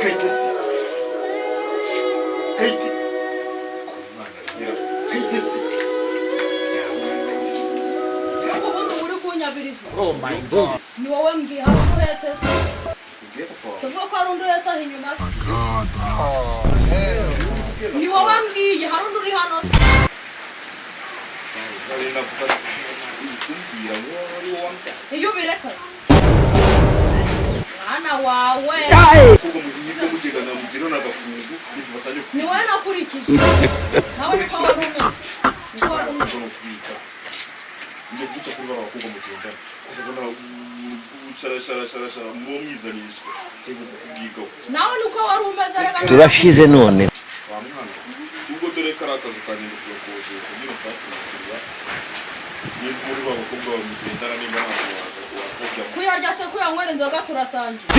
Kayitesi, Kayite, ku mwana agira Kayitesi, byapfuye Kayitesi. Ariko ubundi uri kunyabiriza. Oh my God. Ni wowe mbwiye, hari undi uhetse se? Ubwiye papa wawe. Tuvuge ko hari undi uhetse aho inyuma se? Ni wowe mbwiye, hari undi uri hano se? Nari navuga kumbwira ngo ari wowe wambyaye. Iyo ubireka se, mwana wawe. Kuko muhirwe mugendana mugirana agafungu ibintu batangiye. Ni wowe nakurikije, nawe niko wari umeze, niko wari umeze. Kubona kwiga njye guca kuri ba bakobwa mugendana, kuva ucarasharasharashara mu mwizanisha cyangwa kubwigaho. Nawe niko wari umeze reka. Turashize none. Wa mwana, ubwo dore kari akazu kanjye, ndikuyakodesha nyine, mfate umukiriya niba muri ba bakobwa bawe mugendana, niba ntabwo wakajyamo. Kuyarya se, kuyanywera inzoga, turasangira.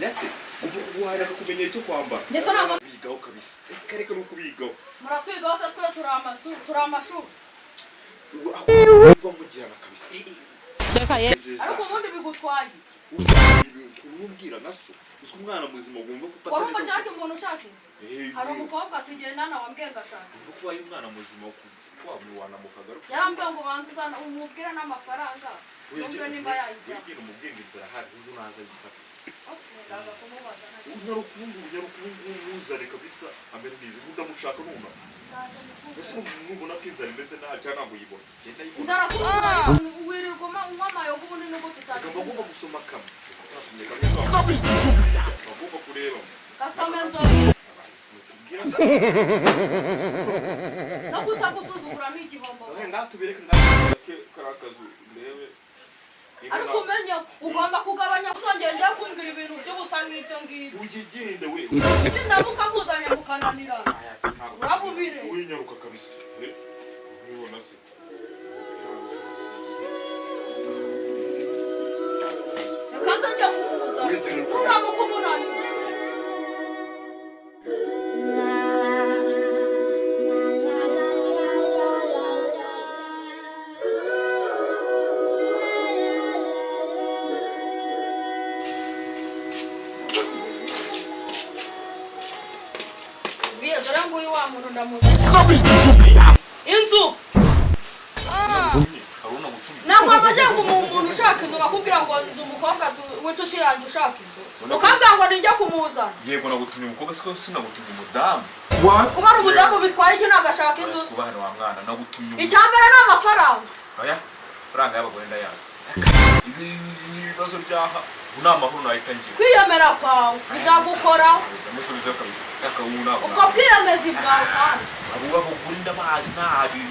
Ese ubu guhahira akakumenyera icyo kwambara. Njye se ntabwo. Bigaho kabisa, reka reka, ni ukubigaho. Muratwigaho se? Twe turi amazu, turi amashuri. Ubwo mugirana kabisa. Ariko ubundi bigutwaye? Kumubwira na so, uzi umwana muzima ugomba gufata Wari neza. umushaka umuntu ushaka inzu? Eh, Hari umukobwa tugendana wambwiye ngo ashaka. Ugomba kuba ari umwana muzima wanamukaga. Yarambwiye ngo banze uzana umubwire n'amafaranga, yumve nimba yayijyamo. Wibwira umubwire ngo inzara ahari, undi naza yifata. Okay, ndaza kumubaza nta Nyarukungu, nyarukungu, muzane kabisa amere neza. Ubu ndamushaka nuna. Ese nubona ko inzara imeze nabi cyangwa ntabwo uyibona? Genda yibona. Inzara si wirirwa unywa amayoga, ubundi nubwo Reka tutazi. mba gusoma kamwe, utasomye kamwe, bagomba kureba. Gasome inzoga. Nukubwira se? No kutagusuzugura ni igihombo. Ngaha tubereke, ngaha kariya kazu ndebe niba. Ariko umenye ugomba kugabanya, uzongera njya kumbwira ibintu by'ubusa nk'ibyo ngibyo. Ugigende we. Sindamuka nkuzanye mukananirana, urabubire. Winyaruka kabisa. Eh, ubibona se? Reka nzongera kumuzana nuramuka umunaniye. Viye, dore nguyu wa muntu ndamuzi. Inzu. Haruna gutumye. Ntabwo amaze ngo umuntu ushaka inzu bakubwira ngo nzi umukobwa w'inshuti yanjye ushaka inzu, ukambwira ngo ninjya kumuzana. Yego, nagutumye umukobwa, siko sinagutumye umudamu. Kuba ari umudamu bitwaye iki? Ntabwo ashaka inzu se? Kuba hano wa mwana, nagutumye Icya mbere ni amafaranga. Oya, amafaranga y'abagore ndayazi. Ibi ni ibibazo byaha, ubu ni amahoro nahita ngira. Kwiyemera kwawe bizagukora. Musubizeyo kabisa, reka ubu ntabwo. Ubwo bwiyemezi bwawe kandi. Abo bagore ndabazi nabi.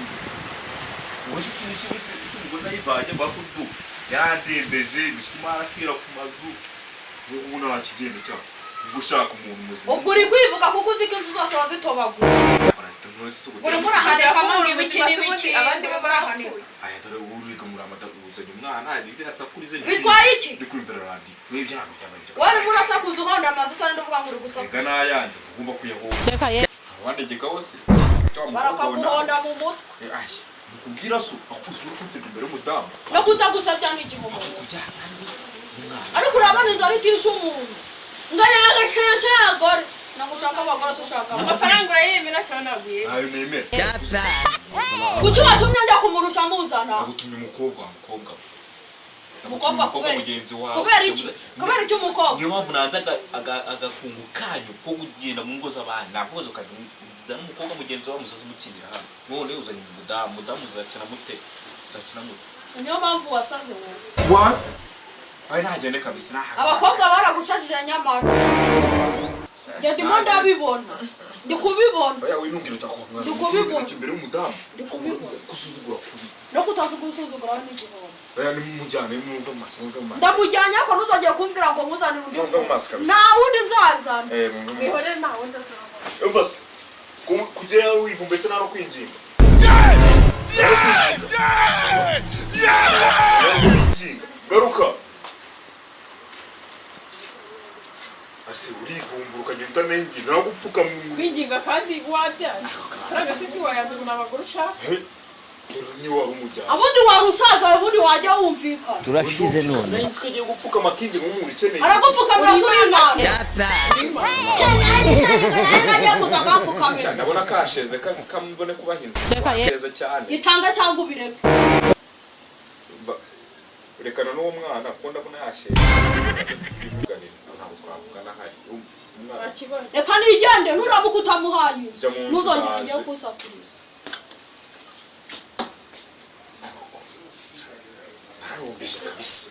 Ubu si umugore nayivanye bakudu yandembeje imisumari atera ku mazu. Ubu nta kigenda cyane ubwo ushaka umuntu muzima. Ubwo uri kwivuga kuko uzi ko inzu zose wazitobaguye. Urimo urahanikamo ngo ibiki n'ibiki. Abandi bo murahanika. Aya, dore uriga muri amada, uzanye umwana atsakurize. Bitwaye iki? Ndi kwiyumvira radiyo, webye ntabwo byaba ibyo. Wari urimo urasakuza, uhonda amazu, usa n'undi uvuga ngo uri gusakuza. Reka n'ayanjye ugomba kuyahonda, wandegeka wose. Barakaguhonda mu mutwe. Nikubwira so akuzura kunseka imbere y'umudamu. No kutagusabya ni igihombo, ariko urabona inzara itisha umuntu ngo nagashaka ntabwo ushaka abagore se ushaka abagore? Amafaranga urayemera cyangwa ntabwo uyemera? Ayo nemera. Kuki watumye njya kumurusha muzana? Nagutumye umukobwa wa mukobwa we. Umukobwa? Nagutumye Kubera iki? mugenzi wawe. Kubera iki? Kubera iki umukobwa? Niyo mpamvu nanze agakungu kanyu ko kugenda mu ngo z'abandi. Navuze ukajya uzana umukobwa mugenzi wawe, muzaze mukinira hano. None uzanye umudamu, umudamu uzakina mute? Uzakina mute? Niyo mpamvu wasaze wowe. Ayo ntagende kabisa, ntahagarara. Abakobwa baragushajije, nyamara njye ndimo ndabibona, ndi kubibona. Oya, winumbwira utakwanga. Ndi kubibona. Imbere y'umudamu. Ndi kubibona. Gusuzugura kubi. No kutazi gusuzugura ni igihombo. Oya, nimumujyane, mwumve mu maso, mwumve mu maso. Ndamujyanye, ariko ntuzongere kumbwira ngo nkuzanire undi. Mwumve mu maso kabisa. Nta wundi nzazana. Eh, mwumve mu maso. Mwihorere, nta wundi azabona. Umva se, kugera wivumba se, nta no kwinginga. Kwinginga. Garuka. Ase urivumbura ukagenda utanenginga, nawe gupfuka mu Kwinginga kandi wabyaye, amafaranga se si wayazana abagore ushaka? Dore niba wari umujyana. Abundi wari usaza, ubundi wajya wumvikana. Turashize none. Nari nzi ko agiye gupfukama akinjye nk'umuntu ukeneye. Aragupfukamira se uri imana? Agiye kuza akampfukamira. Ndabona kasheze kamubone kubaha inzu. Kasheze cyane. Itanga cyangwa ubireke. Rekana n'uwo mwana kuko ndabona yasheze. Twivuganire, ntabwo twavugana hari umwana. Nta kibazo. Reka nigende, nuramuka utamuhaye inzu Jya mu nzu ntuzongere utazi. ujye kunsakuriza. Nararumbije kabisa.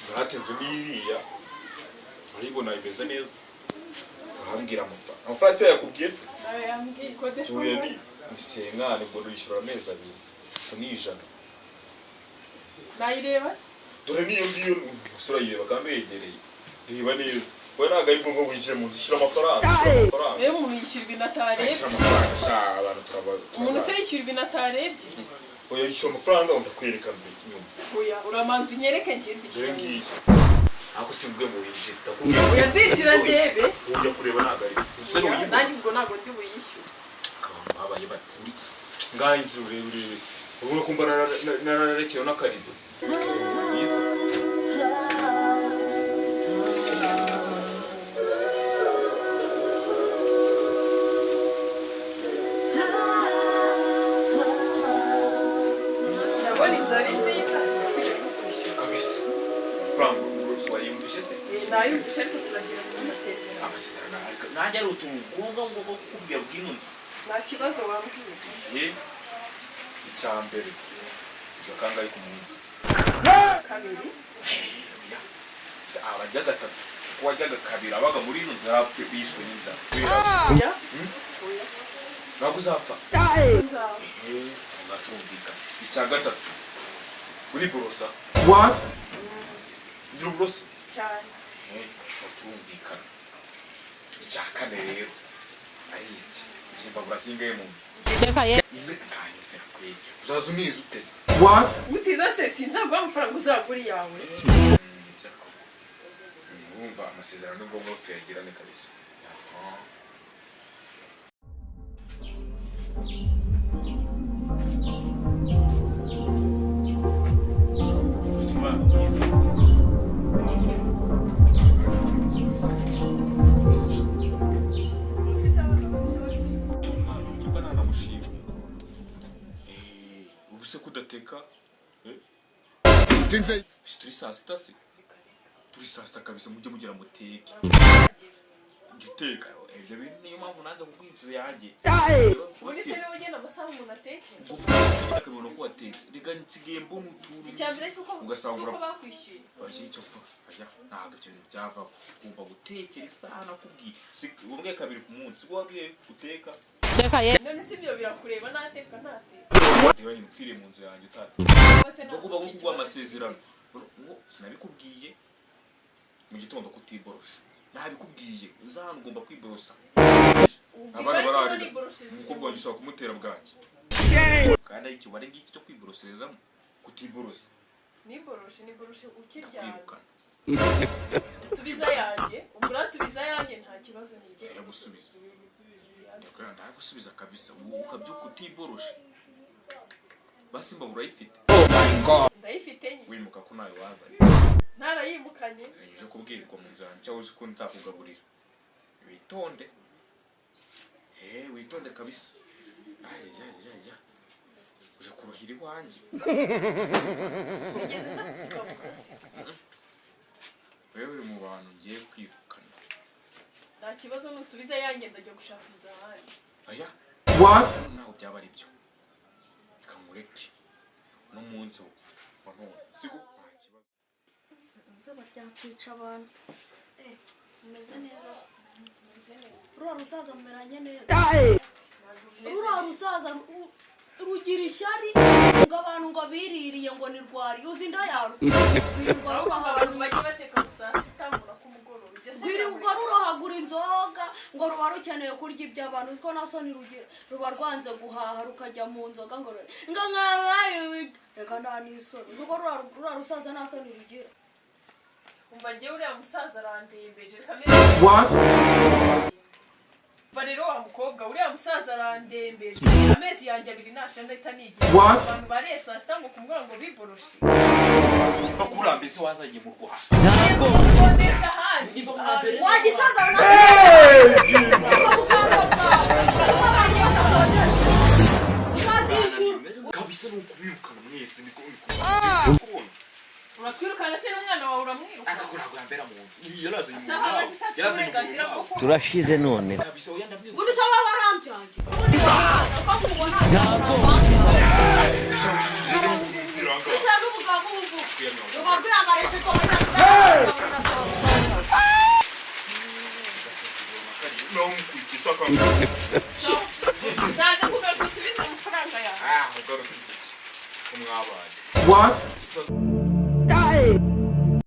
Nzarate inzu n'iriya urayibona imeze neza. Urambwira amafaranga, amafaranga se yakubwiye se? Nawe yambwiye ikodeshwa. Uyu ni senkani, ngo yishyura amezi abiri ngo ni 100. Nayireba se? Dore niyo ngiyo umusore ayireba kandi uyegereye. Reba neza we, ntabwo ari ngombwa winjire mu nzu. Shyira amafaranga, shyira amafaranga. Rero umuntu yishyura ibintu atarebye. Shyira amafaranga sha, abantu turaba Umuntu se turabazi. yishyura ibintu atarebye? Oya, yishyura amafaranga ndakwereka mbere nyuma. Oya, uramanza unyereke ngende. Dore ngiyi, ariko simbwiye ngo winjire, ndakubwiye. Oya, ndinjira ndebe. Ujya kureba ntabwo ari umusore uyibona. Nanjye ubwo ntabwo ndi buyishyure. Abantu babaye baturi ngaho inzu urebe, urebe, ubona ko mba nararekewe n'akarido mwiza. Ndabona inzu ari nziza, isigaye no kwishyura. Kabisa, amafaranga rwose wayiyumvishe se? Nayumvishe, ariko turagira ngo amasezerano. Amasezerano ariko nanjye ari utuntu ngombwa ngo kukubwira bw'ino nzu. Nta kibazo, wambwiye. Eh, Icya mbere, ujya kangahe ku munsi? Kabiri. Abarya gatatu, kuko waryaga kabiri abaga muri ino nzu yarapfuye, yishwe n'inzara. Oya. Ntabwo uzapfa. Nzaba. Ngatumvikana. Icya gatatu, uriborosa? Ugira uburoso? Cyane. Turumvikana. Icya kane rero ari iki: imbabura zingahe mu nzu? Imwe? Kanyumvira kweri, uzaza uniza utese. Gutiza se sinzaguha amafaranga, uzagura iyawe. Urumva amasezerano ni ngombwa ko tuyagirane kabisa. Aha. Ufite umwana mwiza. Ufite abana bose bari. Tuba nanamushima. Ubu se kudateka? Si turi saa sita se? Turi saa sita kabisa, mujye mugira muteke. Jya uteka ibyo bintu, niyo mpamvu nanze kuguha inzu yanjye. Ubundi se niba ugenda amasaha umuntu atekera? Akabibona ko watetse, reka nsigaye mbona utuntu. Icya mbere cy'uko Ugasanga si uko bakwishyuye. Oya, icyo mpfa oya, ntabwo ibyo bintu byavaho. Ugomba gutekera isaha nakubwiye, si ubwe kabiri ku munsi, si wabwiye guteka. None si ibyo birakureba, nateka ntateka? Niba nyine upfiriye mu nzu yanjye utateka. Rwose ntabwo Bagomba icyo kuguha kibazo. amasezerano ngo sinabikubwiye mu gitondo kutiborosha? Nabikubwiye, uza hano ugomba kwiborosa. Ubwo Abana itariki bararira. niborosheje. Umukobwa wanjye ushobora kumutera bwaki, kandi ari ikibare ngiki cyo kwiboroserezamo kutiborosa. Niboroshe ukiryamye. Kwirukana. Nsubiza yanjye, ubwo uransubiza yanjye, nta kibazo nigera. Ndagusubiza, ndagusubiza kabisa. Ubu ukabyuka utiboroshe, basi imbabura urayifite? Ndayifite nye. Wimuka ko nawe wazanye. Ntarayimukanye. Uje kubwirirwa mu nzu yanjye cyangwa uzi ko nzakugaburira? Witonde, witonde kabisa. Ayayaya, uje kuruhira iwanjye. Nigeze nza kukugabuza se? Wewe uri mu bantu ngiye kwirukana. Nta kibazo, nunsubiza yanjye ndajya gushaka inzu ahandi. Aya, ntabwo byaba ari byo. Reka nkureke uno munsi wa none, siko nta kibazo. Izuba ryakwica abantu. Mumeze neza se? Ruriya rusaza mumeranye neza? Ruriya rusaza rugira ishyari ngo abantu ngo biririye ngo ni rwari uzi inda yarwo rwirirwa Ahubwo abantu rurahagura. bajya bateka ku saa sita mbura kumugoroba, ibyo se? Rwirirwa rurohagura inzoga ngo ruba rukeneye kurya iby'abantu. Uziko na soni rugira, ruba rwanze guhaha rukajya mu nzoga ngo mwabaye. Reka, nta n'isoni. Uziko ruriya rusaza nta soni rugira. Umva, njyewe uriya musaza arandembeje kamere. Va rero wa mukobwa, uriya musaza arandembeje. Amezi yanjye 2 ntaca ndahita nigira. Abantu bariye saa sita ngo kumubwira ngo biboroshe. Bakurambiye se wazanye mu rwasa? Ntabwo gukodesha ahandi. Wagisaza nawe utazishyura. Kabisa ni ukubirukana mwese, niko niko. Uratwirukana se n'umwana wawe uramwirukana? Akakuragura mu nzu. Yarazanye mu Ntaho abazi se afite Yarazanye mu uburenganzira bwo kuba. Turashize none. Kabisa oya, ndamwiruka. Ubundi se waba warambyaye? Ubundi wasaza uko mubona bitewe n'ubugabo ubu ruba rwiyambarije ko Naza kugaruka usubize amafaranga yawe. Ah, ugaruka iki? Ko mwabaye.